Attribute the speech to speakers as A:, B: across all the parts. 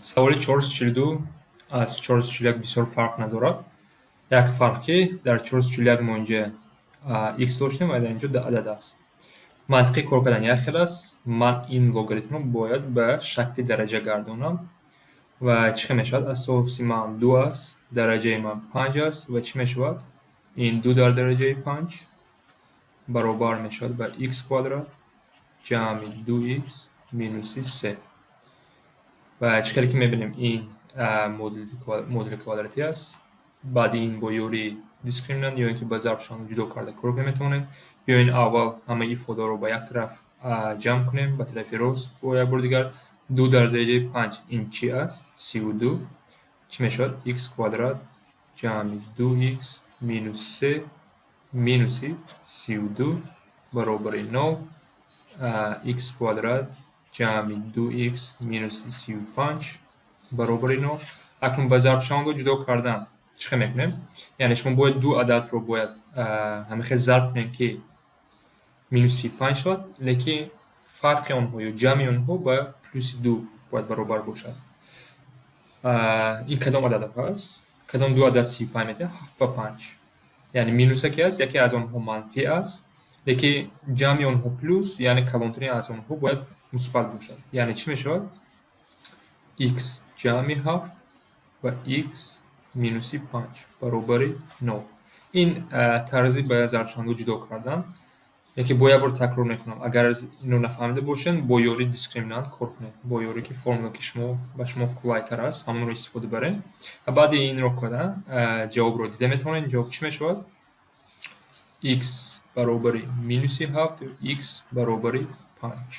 A: Саволи 442 аз 441 бисёр фарқ надорад. Як фарқ, ки дар 441 мо инҷа x доштем ва дар инҷо адад аст. Мантиқи кор кардан як хел аст. Ман ин логаритмро бояд ба шакли дараҷа гардонам. Ва чӣ хел мешавад? Асоси ман ду аст, дараҷаи ман панҷ аст ва чӣ мешавад? Ин ду дар дараҷаи панҷ баробар мешавад ба x квадрат ҷамъи ду x минуси се. Ва чӣ хеле ки мебинем, ин модули квадратӣ аст. Баъди ин бо ёрии дискриминант ё ин ки ба зарбшаванда ҷудо карда кор карда метавонем. Биёед, аввал ҳамаи ифодаҳоро ба як тараф ҷамъ кунем, ба тарафи рост. Бо як бори дигар, ду дар дараҷаи панҷ ин чӣ аст? 32. Чӣ мешавад? X квадрат ҷамъи ду x минус се минуси 32 баробари нол. X квадрат ҷамъи ду x минуси 35 баробари нол. Акнун ба зарбшавандаҳо ҷудо кардан чӣ хел мекунем? Яъне шумо бояд ду ададро бояд ҳамин хел зарб кунем, ки минус 35 шавад, лекин фарқи онҳо ё ҷамъи онҳо ба плюси ду бояд баробар бошад. Ин кадом ададҳо аст? Кадом ду адад 35 медиҳад? Ҳафт ва панҷ. Яъне минуса ки аст, яке аз онҳо манфӣ аст, лекин ҷамъи онҳо плюс, яъне калонтарин аз онҳо бояд мусбат бошад. Яъне чӣ мешавад? X ҷамъи ҳафт ва x минуси панҷ баробари нол. Ин тарзи ба зарбшавандаҳо ҷудо кардан. Лекин бо як бор такрор мекунам, агар инро нафаҳмида бошед, бо ёрии дискриминант кор кунед, бо ёрии ки формула, ки шумо ба шумо қулайтар аст, ҳамонро истифода баред. Ва баъди инро кардан ҷавобро дида метавонед. Ҷавоб чӣ мешавад? X баробари минуси ҳафт ё x баробари панҷ.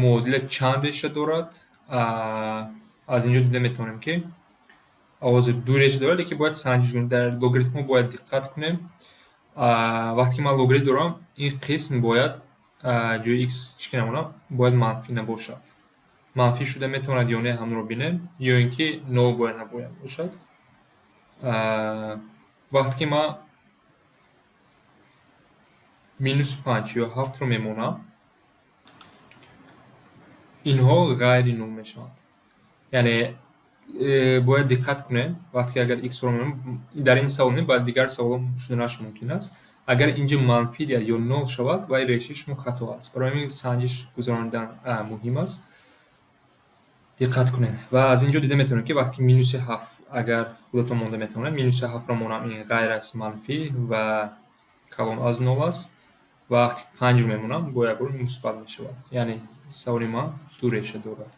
A: Муодила чанд реша дорад? Аз инҷо дида метавонем, ки ҳозир ду реша дорад, лекин бояд санҷиш кунем. Дар логаритмҳо бояд диққат кунем. Вақте ки ман логаритм дорам, ин қисм бояд ҷои x чӣ ки намонам, бояд манфӣ набошад. Манфӣ шуда метавонад ё не, ҳамонро бинем, ё ин ки нол бояд набояд бошад. Вақте ки ман минус панҷ ё ҳафтро мемонам, инҳо ғайри нол мешаванд. Яъне бояд диққат кунем, вақте ки агар x-ро мемонем, дар ин савол не, ба дигар саволҳо шуданаш мумкин аст. Агар инҷо манфӣ диҳад ё нол шавад, вай решаи шумо хато аст. Барои ҳамин санҷиш гузаронидан муҳим аст. Диққат кунед. Ва аз ин ҷо дида метавонем, ки вақте ки минуси ҳафт, агар худатон монда метавонед, минуси ҳафтро монам, ин ғайр аз манфӣ ва калон аз нол аст. Ва вақте ки панҷро мемонам, бо як бор мусбат мешавад. Яъне саволи ман ду реша дорад.